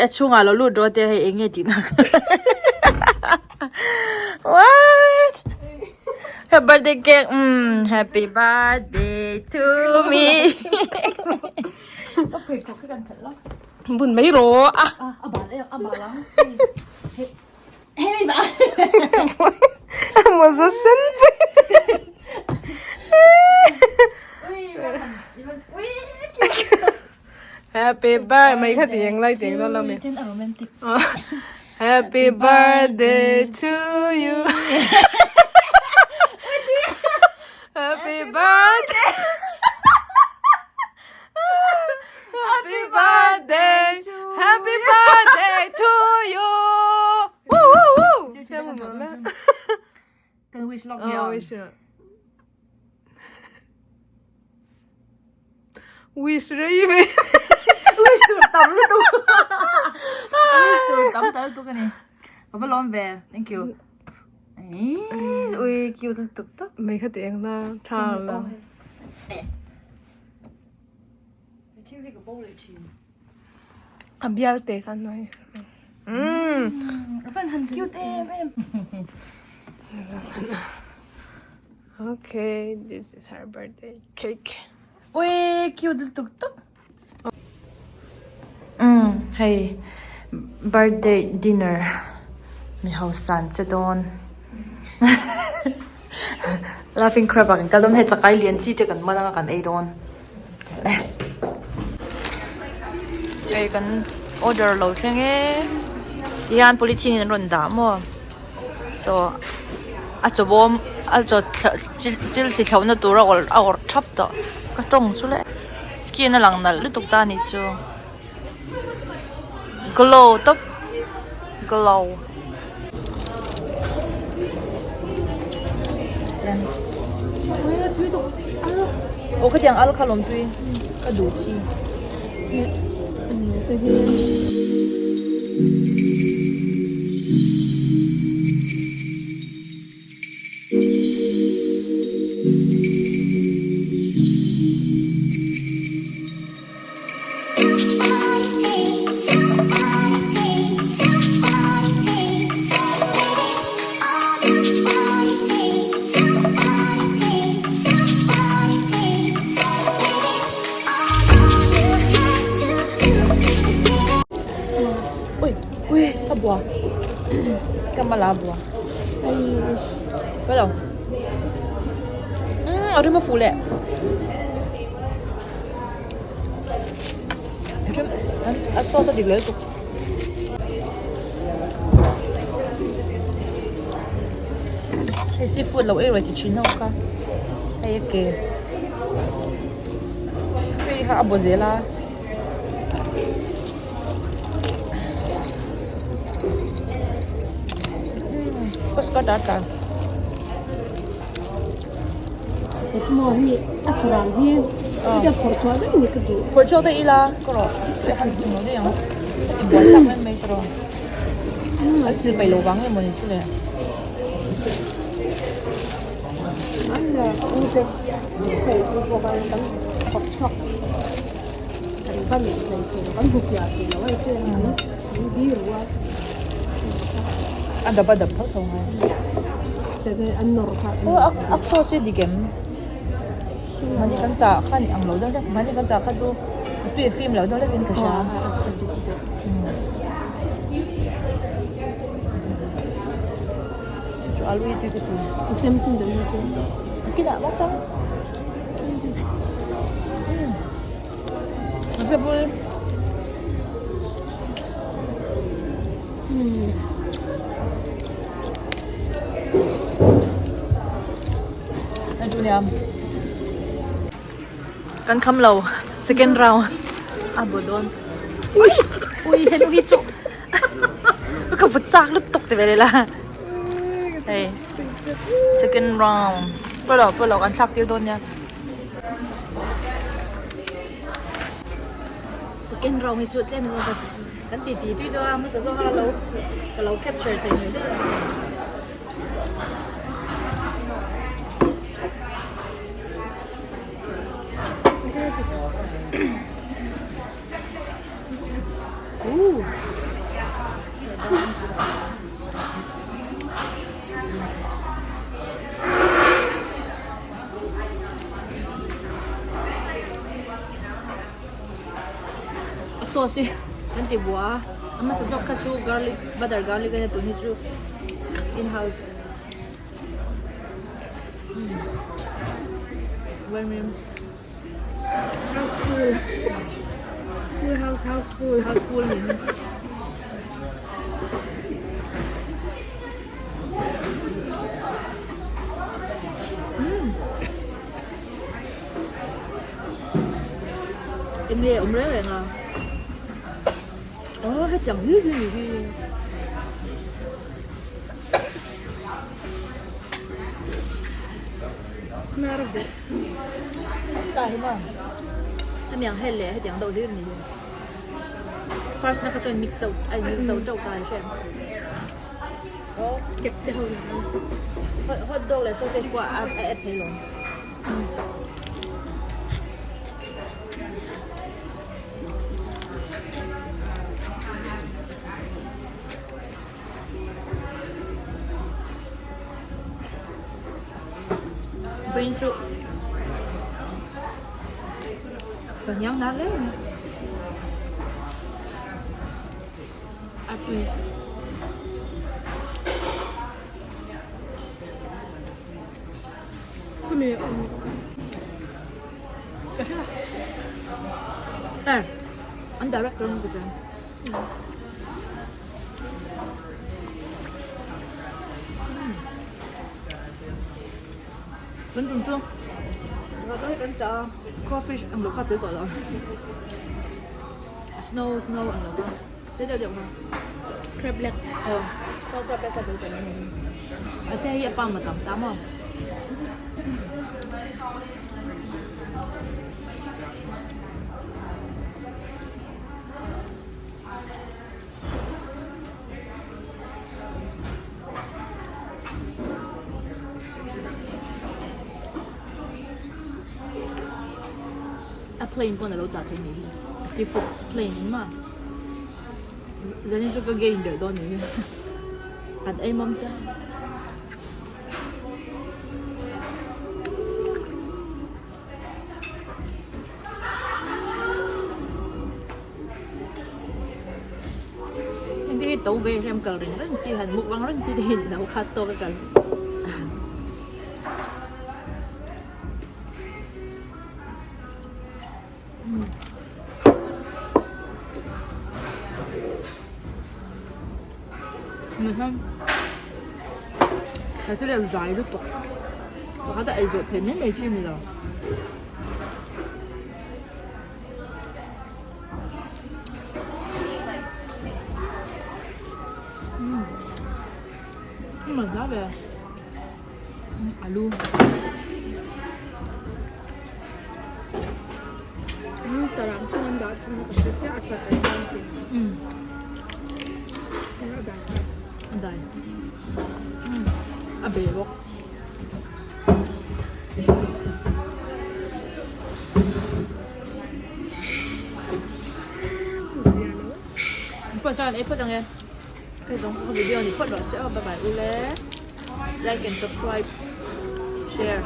a chhungah lo lut rawh te hei eng nge tih na what happy birthday cake umm happy birthday to me ka pheikhawk hi kan khalh lo bun mai rawh a a bal em a bal ang hei ba mawza sen pui Happy birthday mai kha ti eng lai teng dawn lo mi. Happy birthday to you. Happy birthday. Happy birthday. Happy birthday to you. Woo woo woo. Kan wish lawk hian. Wish. Wish rei ve. Wish tur tam lutuk. Wish tur tam ta lutuk ani. Ka va lawm ve. Thank you. Ui cute lutuk tak. Mai kha ti eng na tha la. Thil hi ka bo leh thin. A bial te khan noi. A van han cute em em. Okay, this is her birthday cake. Ui, cute lutuk tak. Um, hei birthday dinner mi hausan che dawn. Laughing crab ah kan kal dawn hei chakai lian chi te kan man anga kan ei dawn. Hei kan order lo thleng e. Tihian polythene in an rawn dah maw. Saw a chaw bawm a chaw chil thli thlauhna tur a awrh a awrh thap tawh ka tawng chu le skin a lang nalh lutuk ta a nih chu glow tawp glow. Aw khatiang al kha lawm tui ka duh chi. Ui ui a bua ka mala a bua hello umm a rim a fuh leh a sauce a dik leh lutuk hei seafood lo ei ruai ti thin ho kha hei a ke. Hei kha a baw zel a. Ka skirt a tla. Maw hi a sarang hi ka phawrh chhuah daih ni ka duh. Phawrh chhuak daih ila ka rawh han ti maw daih ang. Ka ti buai tak mai mai ka rawh. A sil peih lo vang nge maw ni chu le. A dap a dap tho tho ngai. A sauce hi dik em? Mahni kan chah kha ni ang lo deuh hlek mahni kan chah kha chu a tui a fim loh deuh hlekin ka hria. Chu alu hi tui ka ti. A sem chin dan hi chu. A kinah bawk chuan. A se bul. Nai chu nia. Kan kham lo second round a bu dawn. Ui ui henu hi chu. Ka vut chak lutuk ti ve lela. Hei second round. Pawlawh pawlawh kan thlak tir dawn nia. Second round hi chu tlem zawk a kan ti ti tui dawn a hmasa zawk a lo ka lo capture thei ngei deuh a. Ooh. Sauce hi kan ti buah a, a hmasa zawk kha chu garlic butter garlic a nia tun hi chu in house. House full. Full house, house full. House full ni. Eng nge awm reng reng a? Aw hetiang hi hi ni hi. Hnar bawk. Cha hi maw? Hemi ang hel leh hetiang deuh hlir ni hi. First na kha chuan mix deuh a in mix deuh teuh ta hi hre. Kep te ho la. Hot hot dog leh sausage pawh a a add thei lawm. Vawiin chu ka hniang nar hle mai a tui. Khumi awm Ka hria eh an director an ti ṭan. Kan tum chu kan chah a crawfish ang lo kha tui tawh lo snow snow ang lo kha sei deuh deuh kha crab leg aw snow crab leg kha tui tawh lo a ni mahse hei a pang a tam ta maw. A plain pawn alo chah thei ni hi a seafood plain in maw zanin chu ka gain belh dawn ni hi an ei mawm che. Heng te hi to ve hrem kal reng reng chi han mukbang reng chi te hi lo khat tawk a kal. Zai lutuk pakhat a ei zawh theih mai mai chi a ni lo. Alu. Sarang chu an dah chhan a ka hre chiah a sa kan tan tih. A dai. A dai. A be bawk. Phone chuan ei phawt ang e. Hei zawng ka video ni phawt rawh se aw bye bye ule. Like and subscribe. Share.